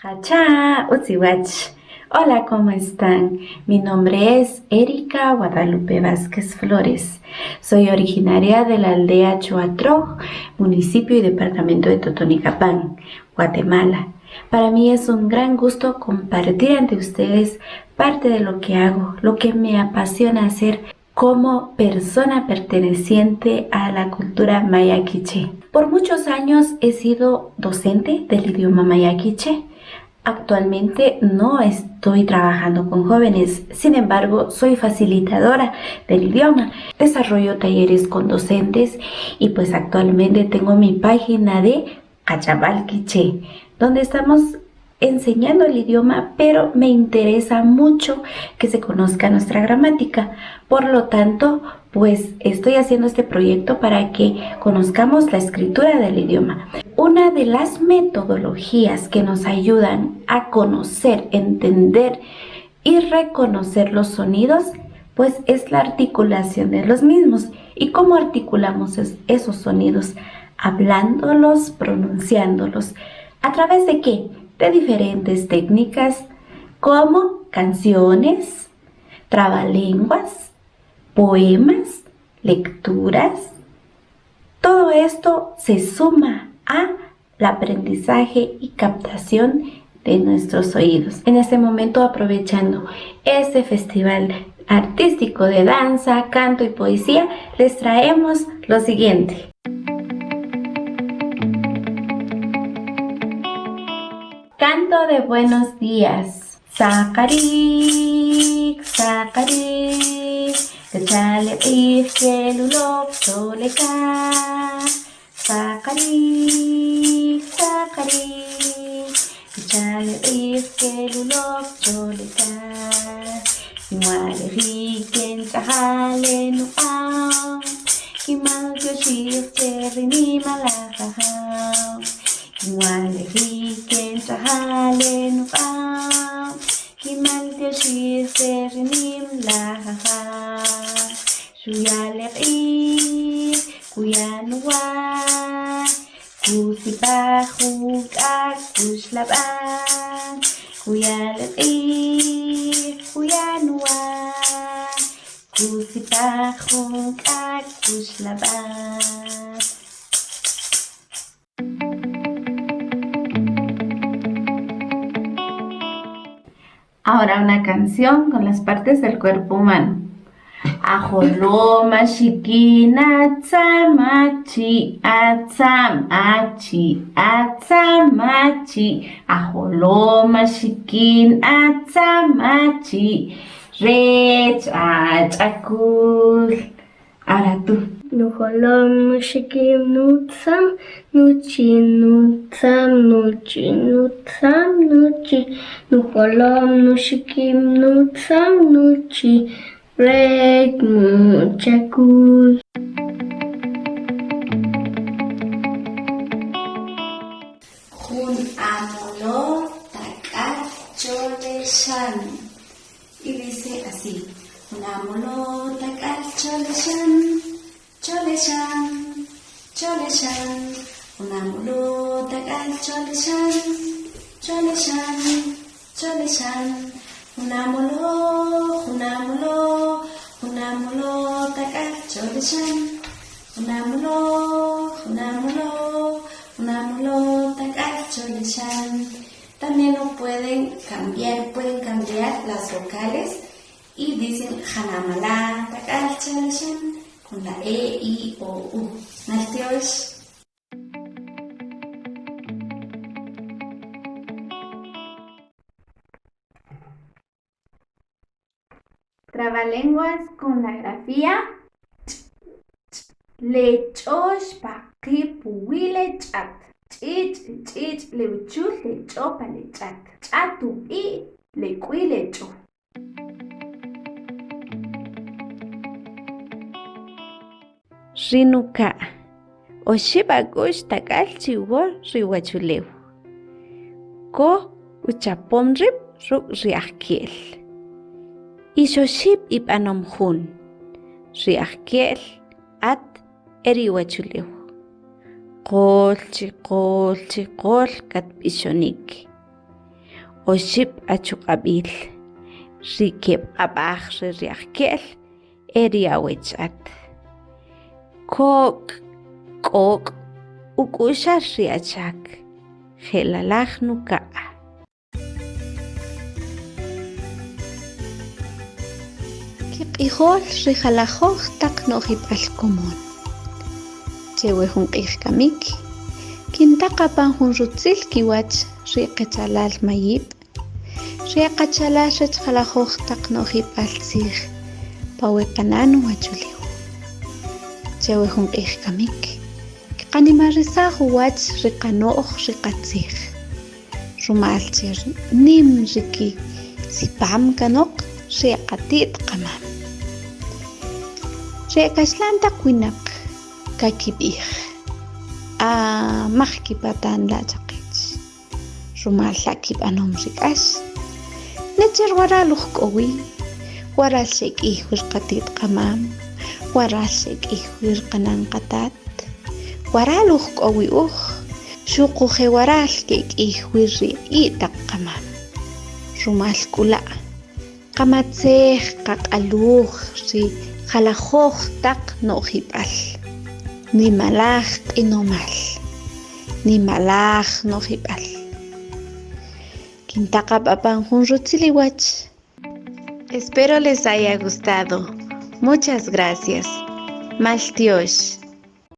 Jacha utziwach. Hola, ¿cómo están? Mi nombre es Erika Guadalupe Vázquez Flores. Soy originaria de la aldea Chuatroj, municipio y departamento de Totonicapán, Guatemala. Para mí es un gran gusto compartir ante ustedes parte de lo que hago, lo que me apasiona hacer como persona perteneciente a la cultura maya quiché. Por muchos años he sido docente del idioma maya quiché. Actualmente no estoy trabajando con jóvenes, sin embargo soy facilitadora del idioma. Desarrollo talleres con docentes y pues actualmente tengo mi página de Cachabal Quiché, donde estamos enseñando el idioma, pero me interesa mucho que se conozca nuestra gramática. Por lo tanto, pues estoy haciendo este proyecto para que conozcamos la escritura del idioma. Una de las metodologías que nos ayudan a conocer, entender y reconocer los sonidos, pues es la articulación de los mismos. ¿Y cómo articulamos esos sonidos? Hablándolos, pronunciándolos. ¿A través de qué? De diferentes técnicas como canciones, trabalenguas, poemas, lecturas. Todo esto se suma a el aprendizaje y captación de nuestros oídos. En este momento, aprovechando este festival artístico de danza, canto y poesía, les traemos lo siguiente. Canto de buenos días. Saqarik, saqarik, kachale q'ij kel uloq choleka. Saqarik, saqarik, kachale q'ij kel uloq choleka. Kinwalejik kench'ajale nuq'ab', kinmaltyoxij che ri nimalaj Ajaw. Kinwalejik kench'ajale nuq'ab', kinmaltyoxij che ri nimalaj Ajaw. Xuya le q'ij, kuya nuwa, kusipaj jun k'ak' uxlab'al. Kuya le q'ij, kuya nuwa, kusipaj jun k'ak' uxlab'al. Ahora una canción con las partes del cuerpo humano. Ajoloma, xikin, atzam, achi, atzam, achi, atzam, achi. Ajoloma, xikin, atzam, achi. Rech, ach'akul. Ahora tú. Nujolom, nuxikim, nutzam, nuchi, nutzam, nuchi, nutzam, nuchi. Nujolom, nuxikim, nutzam, nuchi. Rech nuchakul. Jun amolo tak'al cho le xan. Y dice así, Jun amolo tak'al cho le xan, cho le xan, cho le xan. Jun amolo tak'al cho le xan, cho le xan, cho le xan. Jun amolo, jun amolo, jun amolo tak'al cho le xan. Jun amolo, jun amolo, jun amolo tak'al cho le xan. También lo pueden cambiar, pueden cambiar las vocales y dicen Hanamala tak'al cho le xan con la E, I, O, U. Maltiox. Trabalenguas con la grafía ch, ch, le ch'o xpaqi' puwi' le ch'at, ch'ich' ch'ich' le uchul le ch'o pa le ch'at, ch'at ub'i' le k'wi le ch'o. Ri nuka' oxib' ak'u'x tak'al chi uwo ri uwachulew. Ko uchapom rib' ruk' ri ajke'l. Ixoxib' ib'anom jun, ri ajke'l, at e ri uwachulew. Qol chi qol chi qol katb'ixonik. Oxib' achuq'ab'il, ri keb' q'ab'aj re ri ajke'l e ri awech at. Kok' k'ok' uk'u'xal ri achak, je'lalaj nuka'. Kiq'ijol ri jalajoj taq no'jib'al komon. Che we jun q'ij kamik, kintaq apan jun rutzil kiwach ri qechalal mayib', ri e qachalal rech jalajoj taq no'jib'al tzij pa we qanan uwachulew. Che we jun q'ij kamik, kqanimarisaj uwach ri qano'j ri qatzij. Rumal che nim ri kisipam kanoq ri e qati't qamam. Ri e kaxlan taq winaq kakib'ij, Ah, maj kipatan la' chaqech, rumal la' kib'anom ri k'ax. Necher waral uj k'o wi, waral xek'iy wi ri qati't qamam, waral xek'iy wi ri qanan qatat, waral uj k'o wi uj. Xuquje' waral kek'iy wi ri i' taq qamam. Rumal k'u la', qamatzej qaq'aluj ri jalajoj taq no'jib'al, nimalaj q'inomal, nimalaj no'jib'al. Kintaqab' apan jun rutzil iwach. Espero les haya gustado. Muchas gracias. Maltiox.